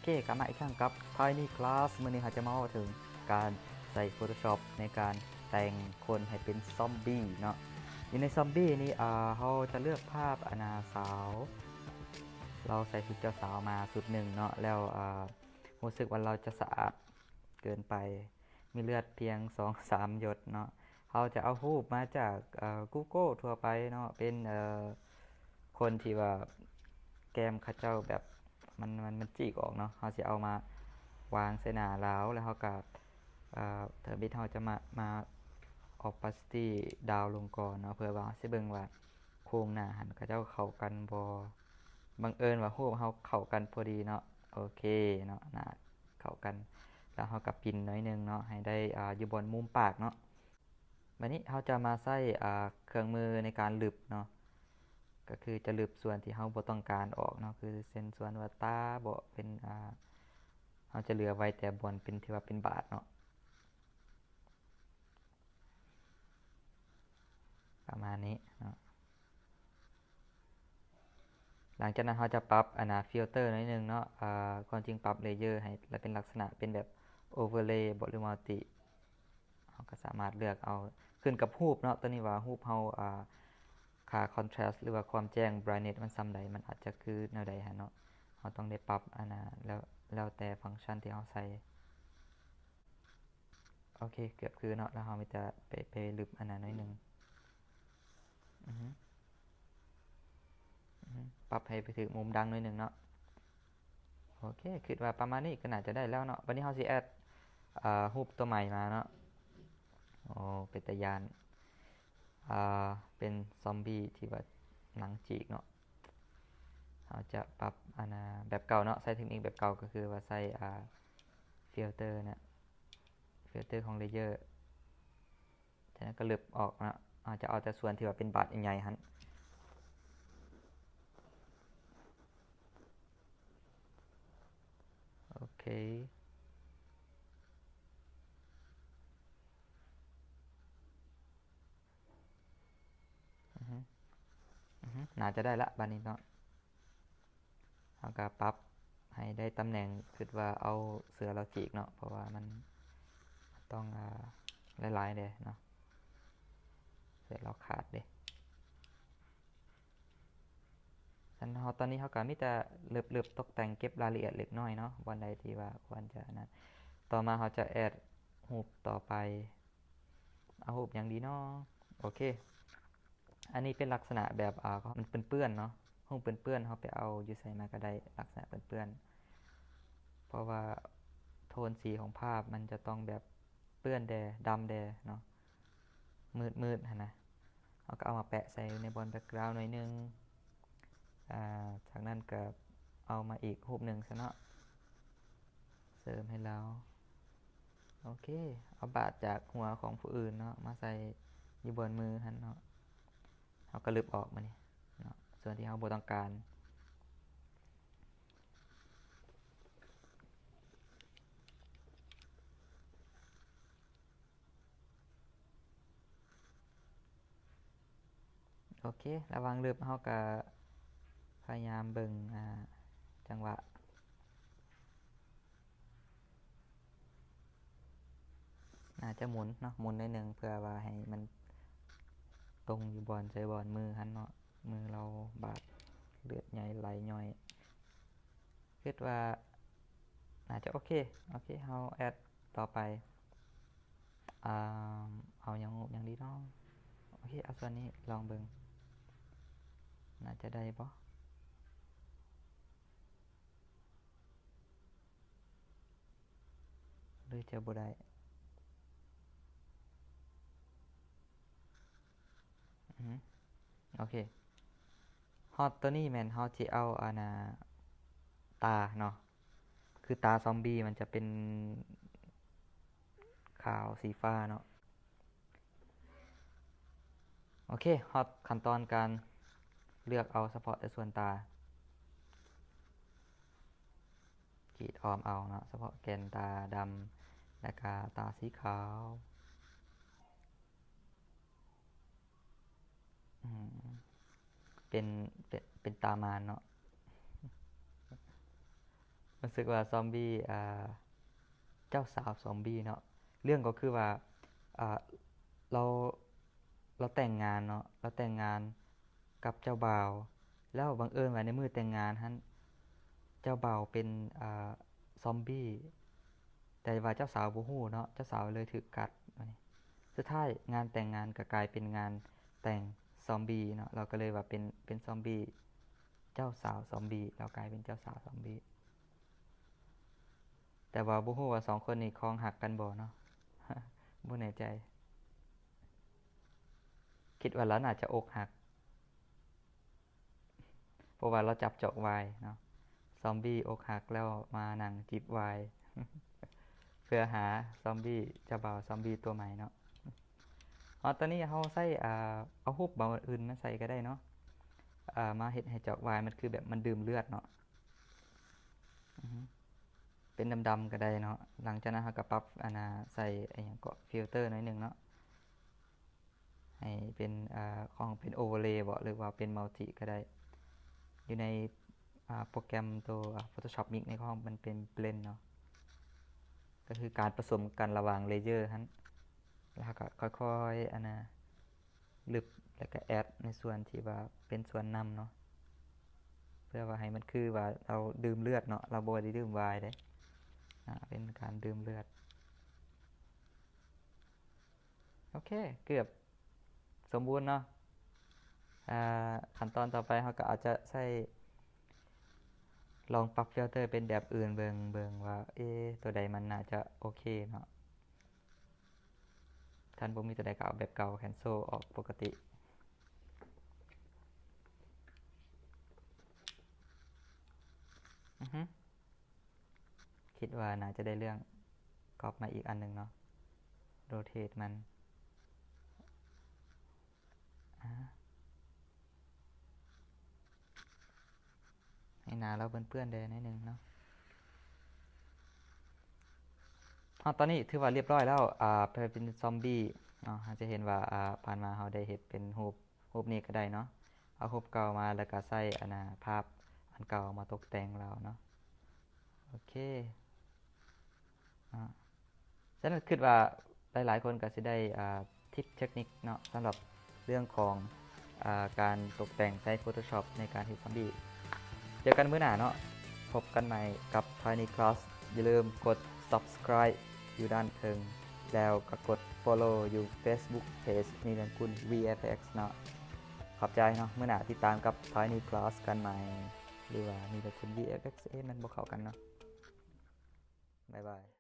ເຄ ກັບມາອີກຄັ້ງກັບ Tiny Class ມື້ນີ້ເຮົາຈະມາເວົ້າເຖິງການໃຊ້ Photoshop ໃນການແຕ່ງຄົນໃຫ້ເປັນຊອມບີເນາະ. ຢູ່ໃນຊອມບີນີ້ ອາ ເຮົາຈະເລືອກພາບ ອາ ນາ ສາວ ລາວໃສ່ຊຸດເຈົ້າສາວມາຊຸດໜຶ່ງເນາະ ແລ້ວ ອາ ຮູ້ສຶກວ່າລາວຈະສະອາດເກີນໄປ ມີເລືອດພຽງສອງສາມຢົດເນາະ. ເຮົາຈະເອົາຮູບມາຈາກ ເອີ Google ທົ່ວໄປເນາະ ເປັນ ເອີ ຄົນທີ່ວ່າແກ້ມເຂົາເຈົ້າແບບ ມັນ ມັນ ມັນຈີກອອກເນາະ. ເຮົາຊິເອົາມາວາງໃສ່ໜ້າລາວ ແລ້ວເຮົາກໍ ເອີ ທຳອິດເຮົາຈະມາ ມາ opacity down ລົງກ່ອນເນາະ ເພື່ອວ່າເຮົາຊິເບິ່ງວ່າໂຄງໜ້າຫັ້ນເຂົາເຈົ້າເຂົ້າກັນບໍ່. ບັງເອີນວ່າຮູບເຮົາເຂົ້າກັນພໍດີເນາະ. ໂອເຄເນາະ ໜ້າເຂົ້າກັນ ແລ້ວເຮົາກໍປິ່ນໜ້ອຍໜຶ່ງເນາະ ໃຫ້ໄດ້ ອາ ຢູ່ບ່ອນມຸມປາກເນາະ. ບາດນີ້ເຮົາຈະມາໃຊ້ ອາ ເຄື່ອງມືໃນການລຶບເນາະ ກໍຄືຈະລຶບສ່ວນທີ່ເຮົາບໍ່ຕ້ອງການອອກເນາະ ຄືເຊັ່ນສ່ວນວ່າຕາເບາະ ເປັນ ອາ ເຮົາຈະເຫຼືອໄວ້ແຕ່ບ່ອນເປັນ ທີ່ວ່າເປັນບາດເນາະ ປະມານນີ້ເນາະ. ຫຼັງຈາກນັ້ນເຮົາຈະປັບ ອັນນາ ຟິວເຕີໜ້ອຍໜຶ່ງເນາະ ອາ ຄວາມຈິງປັບ layer ໃຫ້ລະເປັນລັກສະນະເປັນແບບ overlay ເບາະ ຫຼື multi ເຮົາກໍສາມາດເລືອກເອົາ ຂຶ້ນກັບຮູບເນາະ ໂຕນີ້ວ່າຮູບເຮົາ ອາ ຄ່າ contrast ຫຼືວ່າຄວາມແຈ້ງ brightness ມັນສ່ຳໃດ ມັນອາດຈະຄືແນວໃດຫັ້ນເນາະ. ເຮົາຕ້ອງໄດ້ປັບ ອັນນາ ແລ້ວ ແລ້ວແຕ່ຟັງຊັນທີ່ເຮົາໃສ່. ໂອເຄ ເກືອບຄືເນາະ ແລ້ວເຮົາມີແຕ່ໄປ ໄປລຶບອັນນັ້ນໜ້ອຍໜຶ່ງ ອືຮຶ ອືຮຶ ປັບໃຫ້ໄປຖືກມຸມດັງໜ້ອຍໜຶ່ງເນາະ. ໂອເຄ ຄິດວ່າປະມານນີ້ກໍໜ້າຈະໄດ້ແລ້ວເນາະ. ບັດນີ້ເຮົາຊິແອັດ ເອີ ຮູບຕົວໃໝ່ມາເນາະ. ໂອ້ ເປັນຕາຢ້ານ ເປັນຊອມບີທີ່ວ່າໜັງຈີກເນາະ. ເຮົາຈະປັບ ອັນນາ ແບບເກົ່າເນາະ ໃຊ້ເທັກນິກແບບເກົ່າ ກໍຄືວ່າໃຊ້ ອາ ຟິວເຕີນະ ຟິວເຕີຂອງ layer ຈາກນັ້ນກໍລຶບອອກເນາະ. ເຮົາຈະເອົາແຕ່ສ່ວນທີ່ວ່າເປັນບາດໃຫຍ່ໆຫັ້ນ. ໂອເຄ ອືຮຶ ອືຮຶ ໜ້າຈະໄດ້ລະບາດນີ້ເນາະ. ເຮົາກໍປັບໃຫ້ໄດ້ຕຳແໜ່ງ ຄິດວ່າເອົາເສື້ອລາວຈີກເນາະ ເພາະວ່າມັນຕ້ອງ ອາ ຫຼາຍໆເດ້ເນາະ ເສື້ອລາວຂາດເດ້. ຊັ້ນເຮົາ ຕອນນີ້ເຮົາກໍມີແຕ່ເລີບໆຕົກແຕ່ງ ເກັບລາຍລະອຽດເລັກນ້ອຍເນາະ ບ່ອນໃດທີ່ວ່າຄວນຈະອັນນັ້ນ. ຕໍ່ມາເຮົາຈະແອັດຮູບຕໍ່ໄປ. ເອົາຮູບຫຍັງດີເນາະ? ໂອເຄ ອັນນີ້ເປັນລັກສະນະແບບ ອາ ມັນເປື້ອນໆເນາະ ຮູບເປື້ອນໆ ເຮົາໄປເອົາຢູ່ໃສມາກໍໄດ້ ລັກສະນະເປື້ອນໆ ເພາະວ່າໂທນສີຂອງພາບມັນຈະຕ້ອງແບບເປື້ອນແດ່ ດຳແດ່ເນາະ ມືດໆຫັ້ນນະ. ເຮົາກໍເອົາມາແປະໃສ່ໃນບ່ອນ background ໜ້ອຍໜຶ່ງ. ອາ ຈາກນັ້ນກໍເອົາມາອີກຮູບໜຶ່ງຊະເນາະ ເສີມໃຫ້ລາວ. ໂອເຄ ເອົາບາດຈາກຫົວຂອງຜູ້ອື່ນເນາະ ມາໃສ່ຢູ່ບ່ອນມືຫັ້ນເນາະ. ເຮົາກໍລຶບອອກມານີ້ເນາະ ສ່ວນທີ່ເຮົາບໍ່ຕ້ອງການ. ໂອເຄ ລະຫວ່າງລຶບເຮົາກະພະຍາຍາມເບິ່ງ ອາ ຈັງຫວະ ໜ້າຈະໝູນເນາະ ໝູນໜ້ອຍໜຶ່ງ ເພື່ອວ່າໃຫ້ມັນຕົງຢູ່ບ່ອນ ໃສ່ບ່ອນມືຫັ້ນເນາະ ມືລາວບາດ ເລືອດໃຫຍ່ໄຫຼຍ້ອຍ. ຄິດວ່າໜ້າຈະໂອເຄ. ໂອເຄ ເຮົາແອັດຕໍ່ໄປ ອາ ເອົາຫຍັງ ຫຍັງດີເນາະ? ໂອເຄ ເອົາສ່ວນນີ້ລອງເບິ່ງ ໜ້າຈະໄດ້ບໍ່ ຫຼືຈະບໍ່ໄດ້? ອືຮຶ ໂອເຄ ຮອດໂຕນີ້ແມ່ນເຮົາຊິເອົາ ອັນນ່າ ຕາເນາະ ຄືຕາຊອມບີມັນຈະເປັນຂາວສີຟ້າເນາະ. ໂອເຄ ຮອດຂັ້ນຕອນການເລືອກເອົາສະເພາະແຕ່ສ່ວນຕາ ກຣີດອ້ອມເອົາເນາະ ສະເພາະແກ່ນຕາດຳ ແລະກະຕາສີຂາວ. ອືມ ເປັນ ເປັນ ເປັນຕາມານເນາະ. ຮູ້ສຶກວ່າຊອມບີ ອ່າ ເຈົ້າສາວຊອມບີເນາະ ເລື່ອງກໍຄືວ່າ ອ່າ ລາວ ລາວແຕ່ງງານເນາະ ລາວແຕ່ງງານກັບເຈົ້າບ່າວ ແລ້ວບັງເອີນວ່າໃນມື້ແຕ່ງງານຫັ້ນ ເຈົ້າບ່າວເປັນ ອ່າ ຊອມບີ ແຕ່ວ່າເຈົ້າສາວບໍ່ຮູ້ເນາະ ເຈົ້າສາວເລີຍຖືກກັດ. ສຸດທ້າຍງານແຕ່ງງານກໍກາຍເປັນງານແຕ່ງຊອມບີເນາະ ລາວກໍເລີຍວ່າເປັນ ເປັນຊອມບີ ເຈົ້າສາວຊອມບີ ລາວກາຍເປັນເຈົ້າສາວຊອມບີ ແຕ່ວ່າບໍ່ຮູ້ວ່າສອງຄົນນີ້ຄອງຮັກກັນບໍ່ເນາະ ບໍ່ແນ່ໃຈ ຄິດວ່າລາວໜ້າຈະອົກຫັກ ເພາະວ່າລາວຈັບຈອກວາຍເນາະ ຊອມບີອົກຫັກແລ້ວມານັ່ງຈິບວາຍ ເພື່ອຫາຊອມບີ ເຈົ້າບ່າວຊອມບີຕົວໃໝ່ເນາະ. ເອົາ ຕອນນີ້ເຮົາໃຊ້ ອ່າ ເອົາຮູບເບົາອື່ນມາໃສ່ກໍໄດ້ເນາະ ອ່າ ມາເຮັດໃຫ້ຈອກວາຍມັນຄືແບບມັນດື່ມເລືອດເນາະ ອືຮຶ ເປັນດຳໆກໍໄດ້ເນາະ. ຫຼັງຈາກນັ້ນເຮົາກໍປັບ ອັນນ່າ ໃສ່ ອີ່ຫຍັງເກາະ ຟິວເຕີໜ້ອຍໜຶ່ງເນາະ ໃຫ້ເປັນ ອ່າ ຂອງເປັນໂອເວີເລເບາະ ຫຼືວ່າເປັນມັລຕິກໍໄດ້ ຢູ່ໃນ ອ່າ ໂປຣແກຣມໂຕ ອ່າ ໂຟໂຕຊັອບມິກໃນຂອງມັນເປັນເບລນເນາະ ກໍຄືການປະສົມກັນລະຫວ່າງເລເຢີຫັ້ນ ແລ້ວເຮົາກໍຄ່ອຍໆ ອັນນ່າ ລຶບ ແລ້ວກໍແອັດໃນສ່ວນທີ່ວ່າເປັນສ່ວນນຳເນາະ ເພື່ອວ່າໃຫ້ມັນຄືວ່າລາວດື່ມເລືອດເນາະ ລາວບໍ່ໄດ້ດື່ມວາຍເດ້ ອ່າ ເປັນການດື່ມເລືອດ. ໂອເຄ ເກືອບສົມບູນເນາະ. ອ່າ ຂັ້ນຕອນຕໍ່ໄປເຮົາກໍອາດຈະໃຊ້ ລອງປັບຟິວເຕີເປັນແບບອື່ນເບິ່ງ ເບິ່ງວ່າ ເອ ຕົວໃດມັນໜ້າຈະໂອເຄເນາະ. ຄັນບໍ່ມີຕົວໃດກໍເອົາແບບເກົ່າ ແຄນເຊິລອອກປົກກະຕິ. ອືຮຶ ຄິດວ່າໜ້າຈະໄດ້ເລື່ອງ. ກັອບມາອີກອັນໜຶ່ງເນາະ ໂຣເທດມັນ ອາ ໃຫ້ໜ້າລາວເປື້ອນໆແດ່ໜ້ອຍໜຶ່ງເນາະ. ຮອດຕອນນີ້ຖືວ່າລຽບຮ້ອຍແລ້ວ ອາ ເປັນຊອມບີເນາະ. ເຮົາຈະເຫັນວ່າ ອາ ຜ່ານມາເຮົາໄດ້ເຮັດເປັນຮູບ ຮູບນີ້ກໍໄດ້ເນາະ ເອົາຮູບເກົ່າມາ ແລ້ວກໍໃຊ້ ອັນນ່າ ພາບອັນເກົ່າມາຕົກແຕ່ງລາວເນາະ. ໂອເຄ ເນາະ. ສະນັ້ນຄິດວ່າຫຼາຍໆຄົນກໍຊິໄດ້ ອ່າ ທິບເທັກນິກເນາະ ສຳລັບເລື່ອງຂອງ ອ່າ ການຕົກແຕ່ງໃຊ້ໂຟໂຕຊັອບໃນການເຮັດຊອມບີ. ເຈີກັນມື້ໜ້າເນາະ ພົບກັນໃໝ່ກັບ Tiny Class. ຢ່າລືມກົດ Subscribe ຢູ່ດ້ານເທິງ ແລ້ວກໍກົດ Follow ຢູ່ Facebook Page ນີລະກຸນ VFX ເນາະ. ຂອບໃຈເນາະ. ມື້ໜ້າຕິດຕາມກັບ Tiny Class ກັນໃໝ່ ຫຼືວ່ານີລະກຸນ VFX ເອ ມັນບໍ່ເຂົ້າກັນເນາະ. ບາຍບາຍ.